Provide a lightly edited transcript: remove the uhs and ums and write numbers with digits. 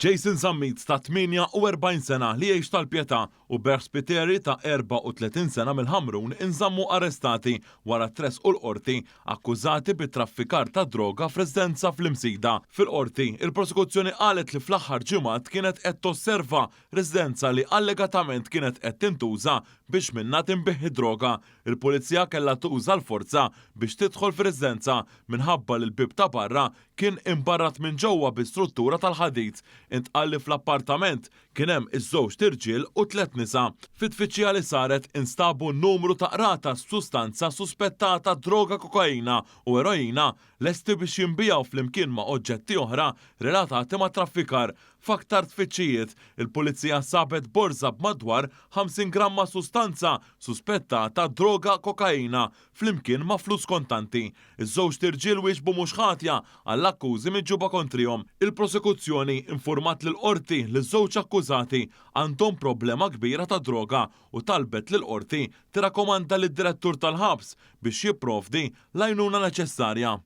Jason Zammit ta' 48 sena li jgħix Tal-Pietà u Berg Spiteri ta' 34 sena mill-Ħamrun inżammu arrestati wara tressqu l-Qorti akkużati bi traffikar ta' droga f'residenza fl-Imsida. Fil-Qorti, il-Prosekuzzjoni qalet li fl-aħħar ġimgħat kienet qed tosserva residenza li allegatament kienet qed tintuża biex minnha tinbiegħ id-droga. Il-Pulizija kellha tuża l-forza biex tidħol fir-residenza minħabba li l-bieb ta' barra kien imbarrat minn ġewwa bi struttura tal-ħadid. Intqal li fl-appartament kien hemm iż-żewġt irġiel u tlett nisa. Fit-tfittxija li saret instabu numru ta' qratas b'sustanza suspettata droga kokaina u eroina lesti biex jinbiegħu flimkien ma' oġġetti oħra relatati mat-traffikar. F'aktar tfittxijiet, il-Pulizija sabet borża b'madwar 50 gramma sustanza suspettata droga kokaina flimkien ma' flus kontanti. Iż-żewġt irġiel wieġbu mhux ħatja għall-akkużi miġjuba kontrihom. Il-Prosekuzzjoni infurmat lill-Qorti li ż-żewġ akkużati għandhom problema kbira ta' droga u talbet lill-Qorti tirrakkomanda lid-Direttur tal-Ħabs biex jipprovdi l-għajnuna neċessarja.